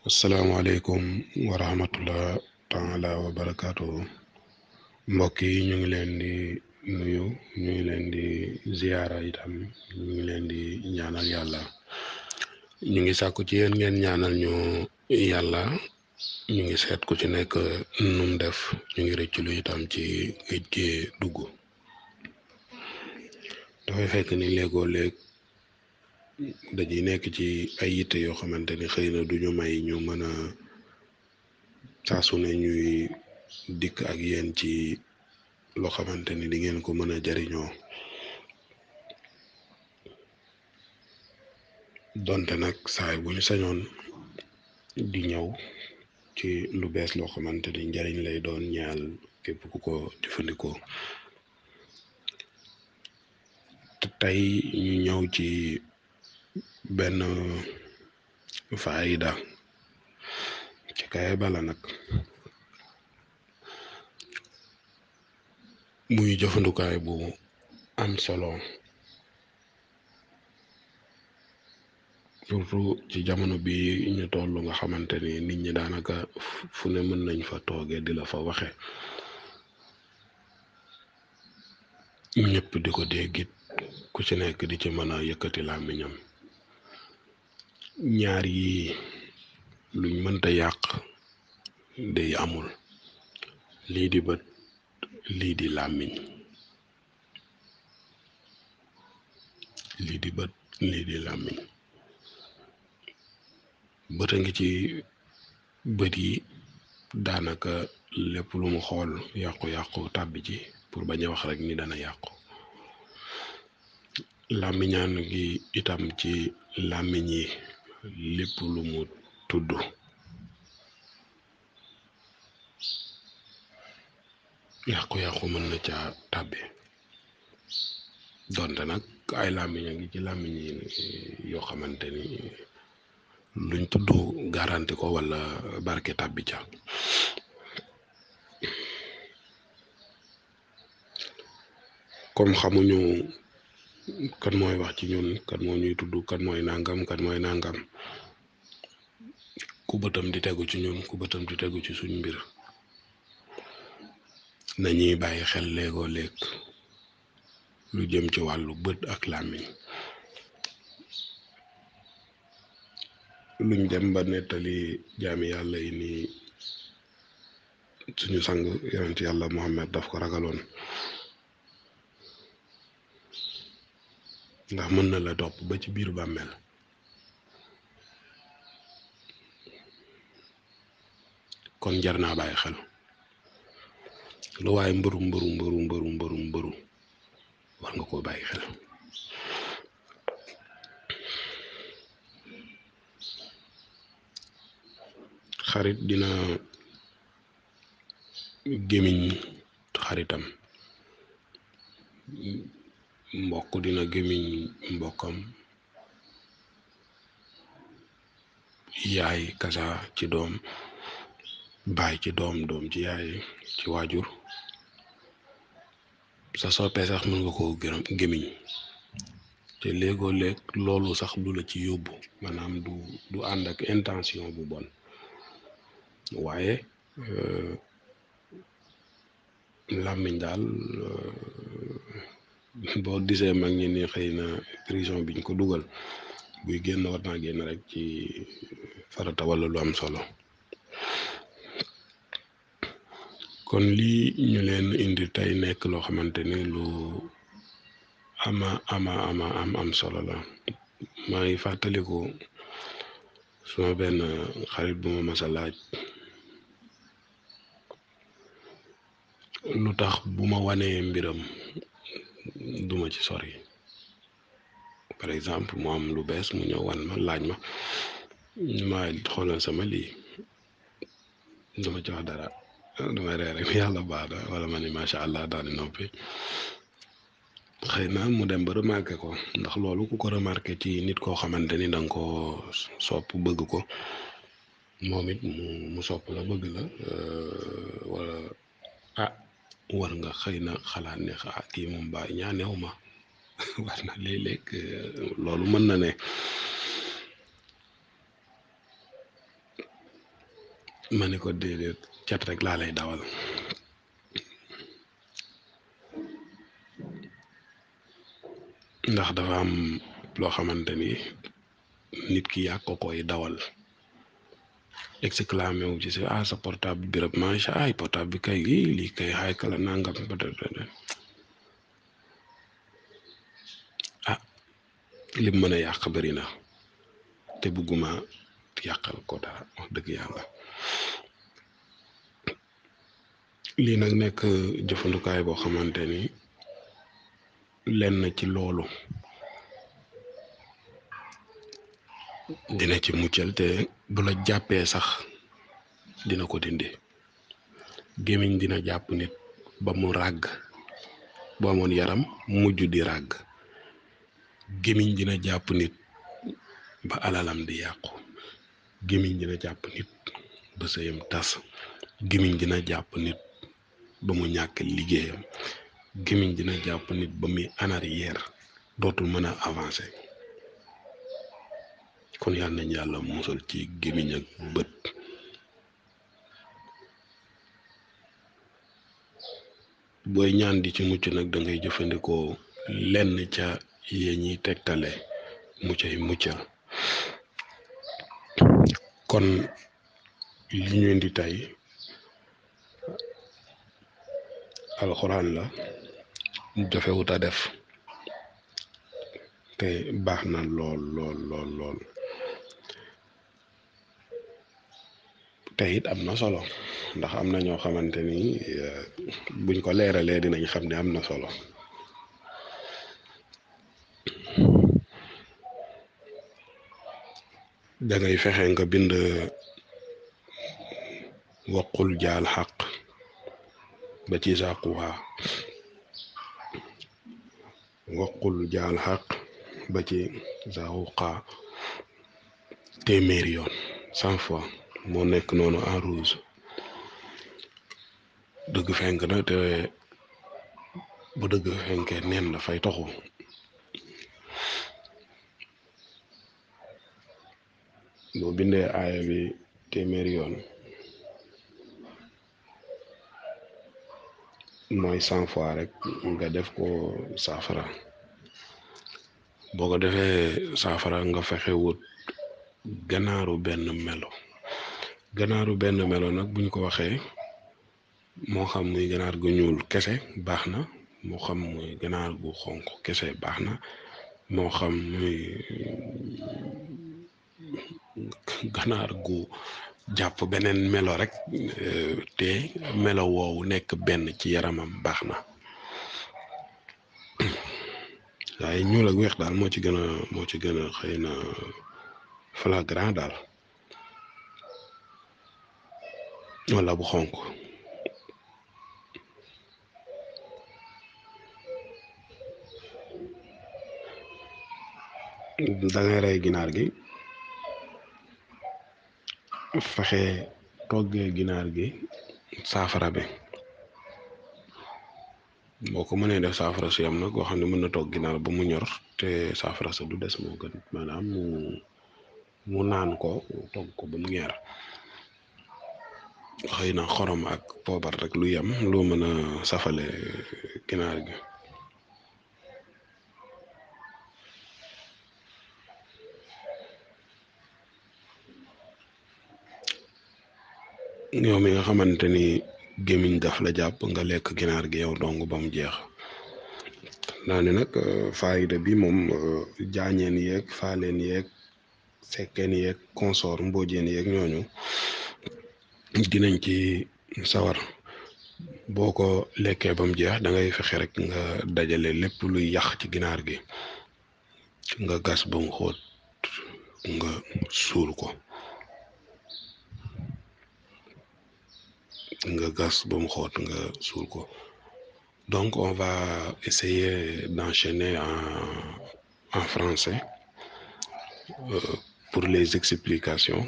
asalaamaaleykum wa rahmatullah taala wa barakaatu mbokk yi ñu ngi leen di nuyu ñu ngi leen di ziyaara itam ñu ngi leen di ñaanal yàlla ñu ngi sàkku ci yéen ngeen ñaanal ñu yàlla ñu ngi seet ku ci nekk num def ñu ngi rëcc lu itam ci géej gi dugg dafay fekk ni léegoo léeg dañuy nekk ci ay yitte yoo xamante ni xëy na duñu may ñu mën a saa su ne ñuy dikk ak yéen ci loo xamante ni di ngeen ko mën a jariñoo donte nag saay bu ñu sañoon di ñëw ci lu bees loo xamante ni njariñ lay doon ñaal képp ku ko jëfandikoo te tey ñu ñëw ci benn faayida ci kaye bala nag muy jëfandukaay bu am solo surtout ci jamono bi ñu toll nga xamante ni nit ñi daanaka fu ne mën nañ fa tooge di la fa waxe ñëpp di ko déggit ku ci nekk di ci mën a yëkkati làmmiñam ñaar yi luñ mënta yàq day amul lii di bët lii di làmmiñ lii di bët lii di làmmiñ bët a ngi ci bët yi daanaka lépp lu mu xool yàqu-yàqu tàbbi ci pour bañ a wax rek ni dana yàqu làmmiñaan gi itam ci làmmiñ yi lépp lu mu tudd yàqu-yàqu mën na ca tàbbi donte nag ay làmmiñ a ngi ci làmmiñ yi yoo xamante ni luñ tudd garanti ko wala barke tàbbi ca comme xamuñu kan mooy wax ci ñun kan moo ñuy tudd kan mooy nangam ku bëtam di tegu ci ñun ku bëtam di tegu ci suñ mbir nañuy bàyyi xel léegoo léeg lu jëm ci wàllu bët ak làmmiñ luñ dem ba nettali jaami yàlla yi nii suñu sang yonent yàlla Muhammad daf ko ragaloon ndax mën na la topp ba ci biir bàmmeel kon jar naa bàyyi xel lu waaye mbëru war nga koo bàyyi xel xarit dina gémiñ xaritam mbokk dina gémiñ mbokkam yaay kasa ci doom baay ci doom ci yaay ci waajur sa soppee sax mën nga koo gémiñ te léegoo léeg loolu sax du la ci yóbbu maanaam du ànd ak intention bu bon waaye làmmiñ daal boo disee mag ñi ni xëy na prison biñ ko dugal buy génn war naa génn rek ci farata wala lu am solo kon lii ñu leen indi tey nekk loo xamante ni lu am solo la maa ngi fàttaliku suma benn xarit bu ma mas a laaj lu tax bu ma wanee mbiram duma ci sori par exemple mu am lu bees mu ñëw wan ma laaj ma xoolal sama lii duma ci wax dara damay ree rek yàlla baax na wala ma ni macha allah daal di noppi xëy na mu dem ba remarqué ko ndax loolu ku ko remarqué ci nit koo xamante ni danga ko sopp bëgg ko moom it mu sopp la bëgg la wala war nga xëy na xalaat ne kii moom ba ñaaneew ma war na léeg-léeg loolu mën na ne ma ne ko déedéet cat rek laa lay dawal ndax dafa am loo xamante ni nit ki yàq ko koy dawal exclamé wu ci sa portable bi rek mancha ay portable bi kay lii kay xay kala nangam lim mën a yàq bëri na te bugguma yàqal ko dara wax dëgg yàlla lii nag nekk jëfandukaay boo xamante ni lenn ci loolu dina ci muccal te bu la jàppee sax dina ko dindi gémmiñ dina jàpp nit ba mu ràgg bu amoon yaram mujj di ràgg gémmiñ dina jàpp nit ba alalam di yàqu gémmiñ dina jàpp nit ba sëyam tas gémmiñ dina jàpp nit ba mu ñàkk liggéeyam gémmiñ dina jàpp nit ba muy en arrière dootul mën a avancer kon yàlla nañ yàlla musal ci gémmiñ ak bët booy ñaan di ci mucc nag da ngay jëfandikoo lenn ca yee ñiy tegtale mu cay muccal kon li ñu indi tey alxuraan la jafewut a def te baax na lool lool lool lool te it am na solo ndax am na ñoo xamante ni buñ ko leeralee dinañ xam ne am na solo dangay fexe nga bind waqul jaal xaq ba ci zaquha waqul jaal xaq ba ci zaquqa téeméeri yoon 100 fois moo nekk noonu en rouge dëgg fenk na te bu dëgg fenkee neen dafay toxu boo bindee aaya bi téeméeri yoon mooy 100 fois rek nga def ko saafara boo ko defee saafara nga fexe wut ganaaru benn melo nag buñ ko waxee moo xam muy ganaar gu ñuul kese baax na moo xam muy ganaar gu xonq kese baax na moo xam muy ganaar gu jàpp beneen melo rek te melo woowu nekk benn ci yaramam baax na waaye ñuul ak weex daal moo ci gën a xëy na flagrant daal wala bu xonq dangay rey ginaar gi fexe toggee ginaar gi saafara bi boo ko mënee def saafara su yam nag koo xam ne mën na togg ginaar ba mu ñor te saafara sa du des moo gën maanaam mu naan ko togg ko ba mu ñeer xëy na xorom ak poobar rek lu yem loo mën a safale ginaar gi yow mi nga xamante ni gémmiñ daf la jàpp nga lekk ginaar gi yow dong ba mu jeex naa ne nag faayida bi moom jaañeen yeeg faaleen yeeg sekkeen yeeg consort mboojeen yeeg ñooñu dinañ ci sawar boo ko lekkee ba mu jeex da ngay fexe rek nga dajale lépp luy yàq ci ginaar gi nga gas ba mu xóot nga suul ko donc on va essayer d'enchaîner en français pour les explications.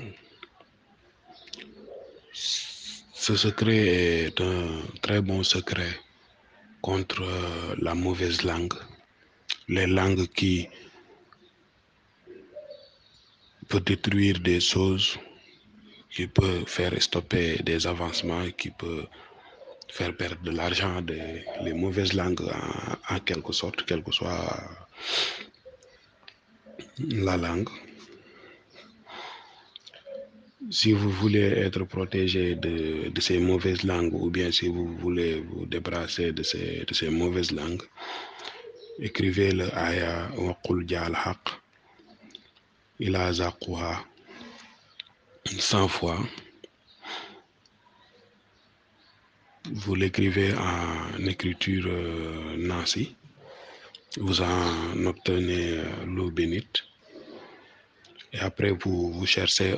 Ce secret est un très bon secret contre la mauvaise langue, les langues qui peuvent détruire des choses qui peut faire stopper des avancements, qui peut faire perdre de l'argent, les mauvaises langues en quelque sorte, quelle que soit la langue. Si vous voulez être protégé de ces mauvaises langues, ou bien si vous voulez vous débarrasser de ces mauvaises langues, écrivez le aya waqul jaal haq ila zaquha 100 fois. Vous l'écrivez en écriture nancy. Vous en obtenez l'eau bénite. Et après, vous cherchez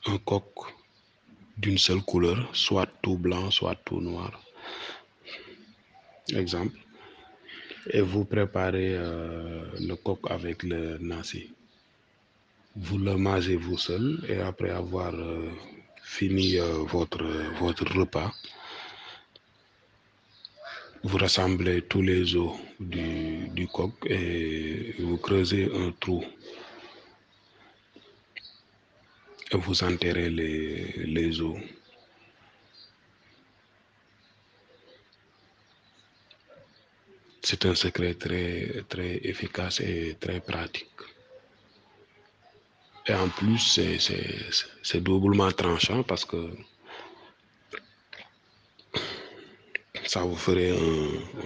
un coq d'une seule couleur, soit tout blanc, soit tout noir. Exemple. Et vous préparez le coq avec le nasi. Vous le mangez vous seul, et après avoir fini votre repas, vous rassemblez tous les os du coq et vous creusez un trou. Et vous enterrez les os. C'est un secret très, très efficace et très pratique. Et en plus, c'est doublement tranchant parce que ça vous ferait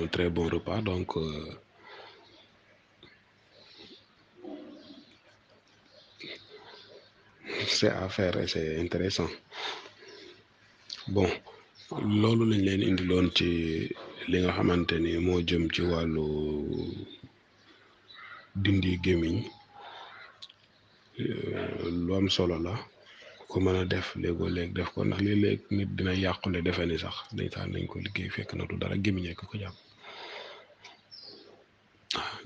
un très bon repas. Donc, c'est à faire et c'est intéressant. Bon, loolu lañ leen indiloon ci li nga xamante ni moo jëm ci wàllu dindi gémmiñ. Lu am solo la ko mën a def léegoo léeg def ko, ndax léeg-léeg nit dina yàqule defe ni sax ndeysaan nañ ko liggéey fekk na du dara gémmiñ ak ko jàpp.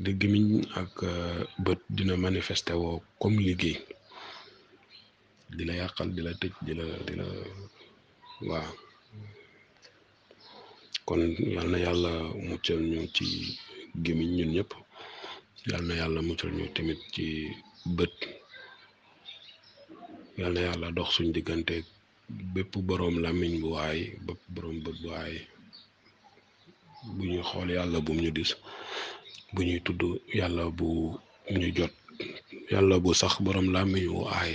de gémmiñ ak bët dina manifesté woo comme liggéey, di la yàqal, di la tëj, di la waaw. kon yal na yàlla muccal ñu ci gémmiñ ñun ñëpp, yal na yàlla muccal ñu tamit ci bët, yal na yàlla dox suñ diggante bépp boroom làmmiñ bu waay, bépp boroom bët bu waay. bu ñuy xool yàlla bu ñu dis, bu ñuy tudd yàlla bu ñu jot, yàlla bu sax boroom làmmiñ wu aay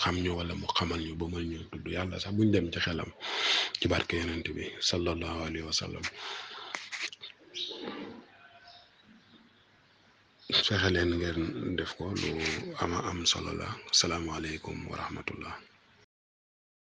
xam ñu wala mu xamal ñu ba mën ñu tudd yàlla sax buñ dem ci xelam, ci barke yonent bi sallallahu alayhi wa sallam. fexe leen ngeen def ko, lu ama am solo la. Asalaamaaleykum wa rahmatullah.